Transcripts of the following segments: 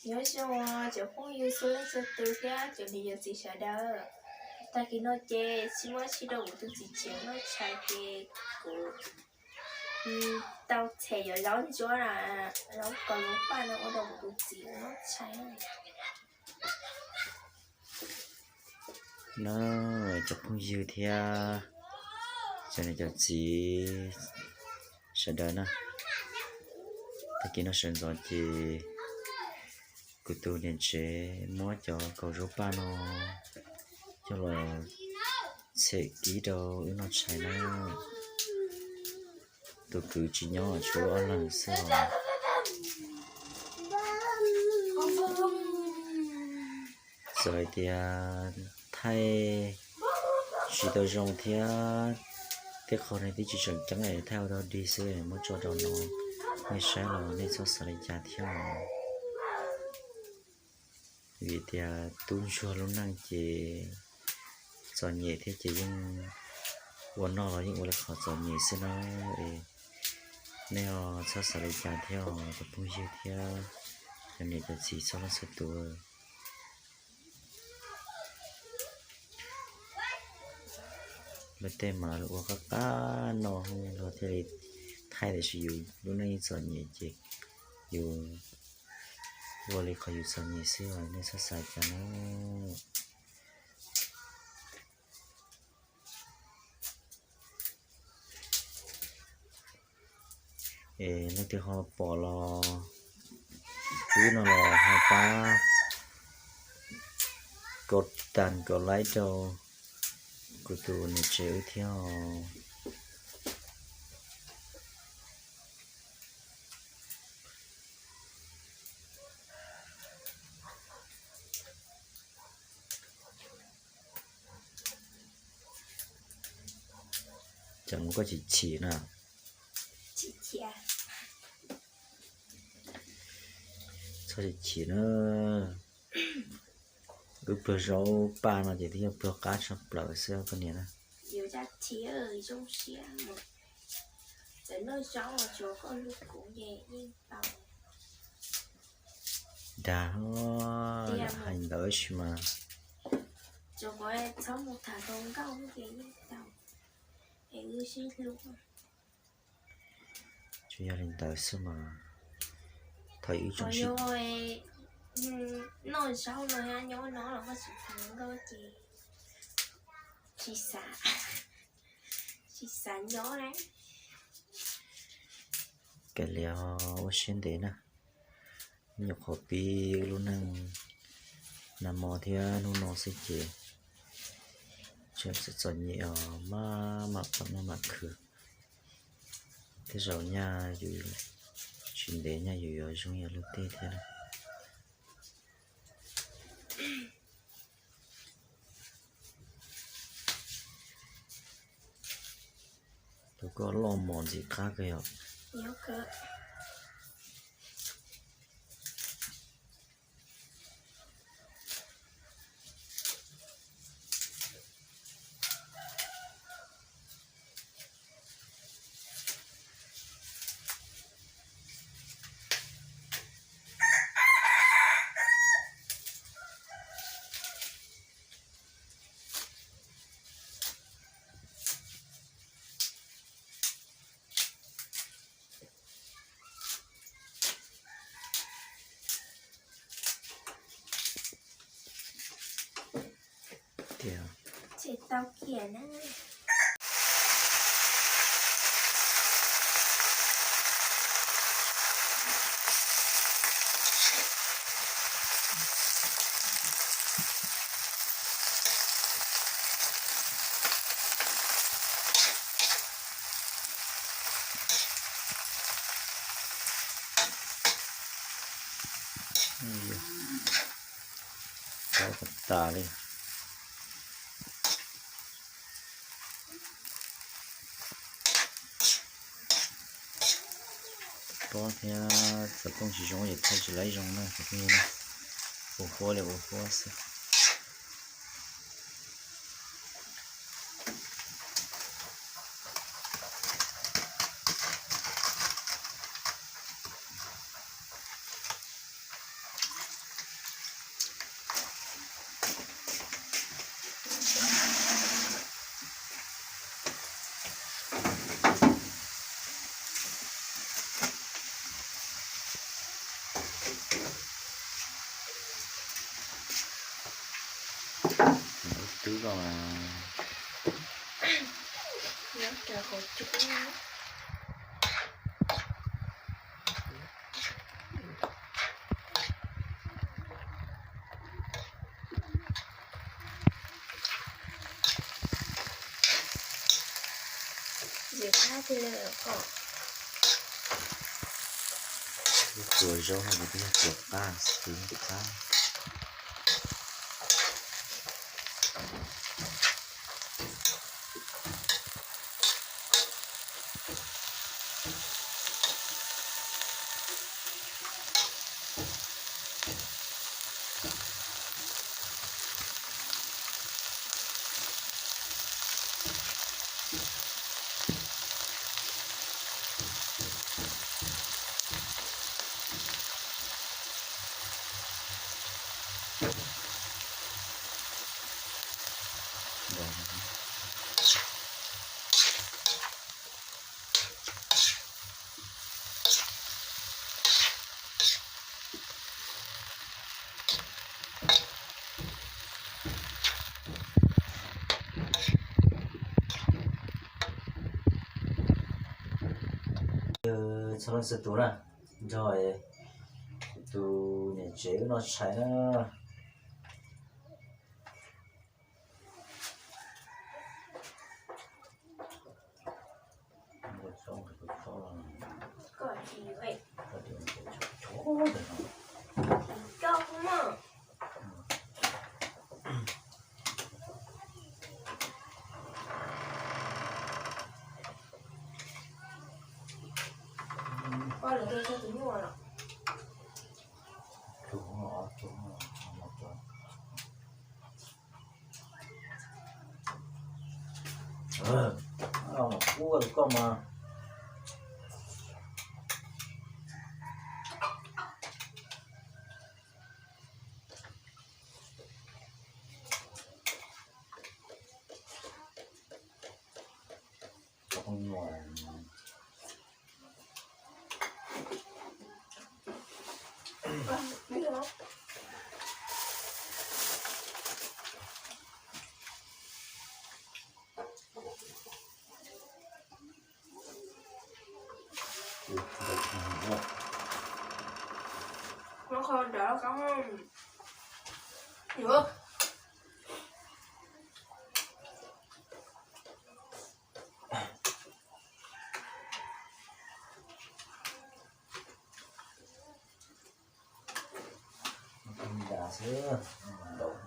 Nyob zoo cov phooj ywg txhua leej txhua tus thiab cov niam cov txiv sawv daws. Tag kis no ces tsis muaj tsis rau kuv tus txiv tsev noj tshais ces kuv tau them cov zaub ntsuab, zaub kaus zaub paj no ua rau kuv tus txiv noj tshais. Na, cov phooj ywg thiab cov niam cov txiv sawv daws na, tag kis no sawv ntxov ces kuv tus niam tsev muab cov kaus zaub paj no coj los them kib rau wb noj tshais na. Tus kwv tsis nyob, tshuav ob leeg xwb os. Txawm hais tias thaij tsis tau zoo thiab tej qho neeg twb tsis tseem ceeb es thaij ua tau dig xwb muab tso rau no, nej saib los nej txhob xav li cas thiab os. Vim tias tub ntsuag lub neej ces txom nyem thiab ces yeej ua noj los yeej ua li qhov txom nyem xwb na. Es nej txhob xav li cas thiab os cov phooj ywg thiab cov niam cov txiv txhua leej txhua tus. Luag tej mas luag ua qab qab no luag thiaj li thaij, tiam sis yus lub neej txom nyem ces yus ua li qhov yus txom nyem xwb os, nej txhob xav cas na. Es leej twg ho pom los wb no los ho pab kaus tas kaus laib rau kuv tus niam tsev wb thiab os. Cas mus koj chim chim na? Txhob chim chim na. Wb pluag zaub paj no ces twb yog pluag qab tshaj plaws xwb koj niam na. Dag, hais ntawd sis mas. Tsuas yog li ntawd xwb mas. Thaum ib tsoom noj zaub no nyob no los koj tsis tham nkauj ces tsis xav, tsis xav nyob na. Kav liam ua siab ntev na. Nyuam qhuav pib wb lub neej nag hmo thiab hnub no xwb ces tseem txom txom nyem os, maj mam pam maj mam khwv. Tej zaum nyaj yus tsis ntev nyaj yus yuav zoo yam luag tej thiab na. Tus koj loj mos ntxim qab kawg yom. Tiag. Tsis tau kiag na. Pob tas tas li. Pob thiab txawm poob tsis zoo ces thaij tsis laib zoo na cov phooj ywg na. Ua huab li ua huab xwb. Xwb los mas. Nyob rau hauv cub. Ntxim qab tiag li os. Lub txua zaub no mas twb yog txua qab xwb qab. Txhua leej txhua tus na, nrog tus niam tsev wb noj tshais na. Ua koj mas. Ntas xwb, ntaus,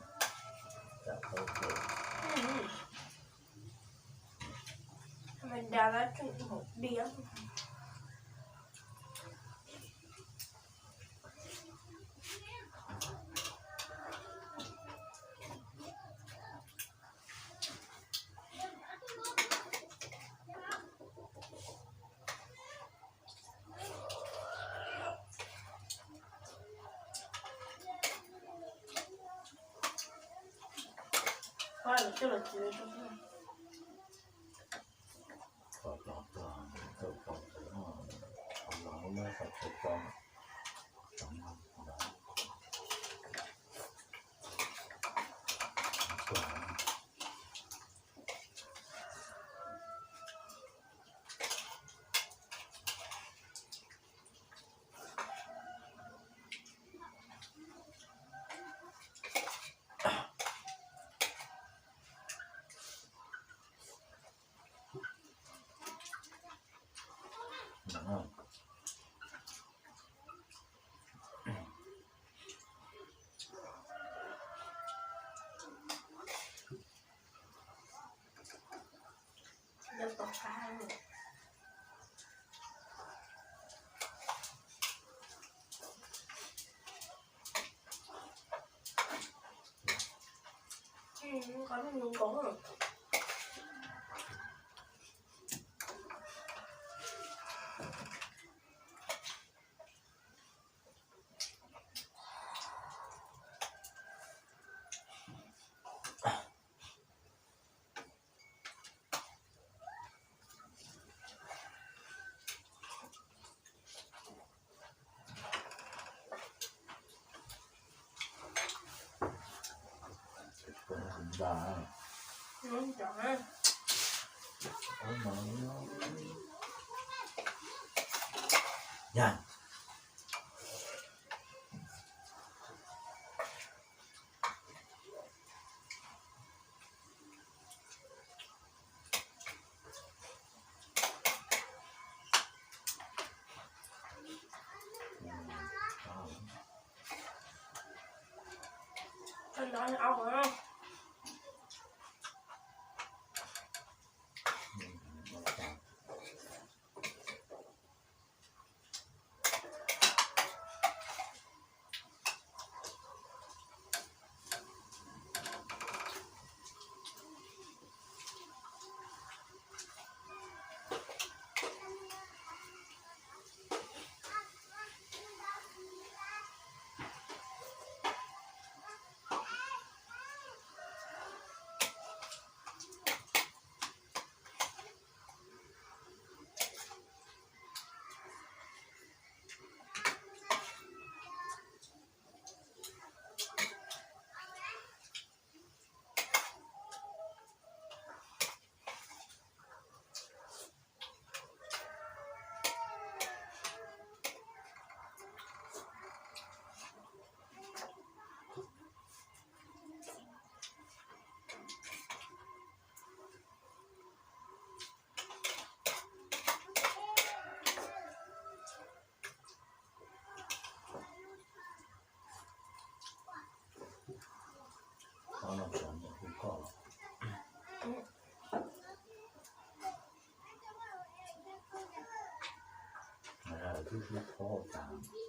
ntas tau ces. Ntas. Ub no, yog. Twb sib phob tas.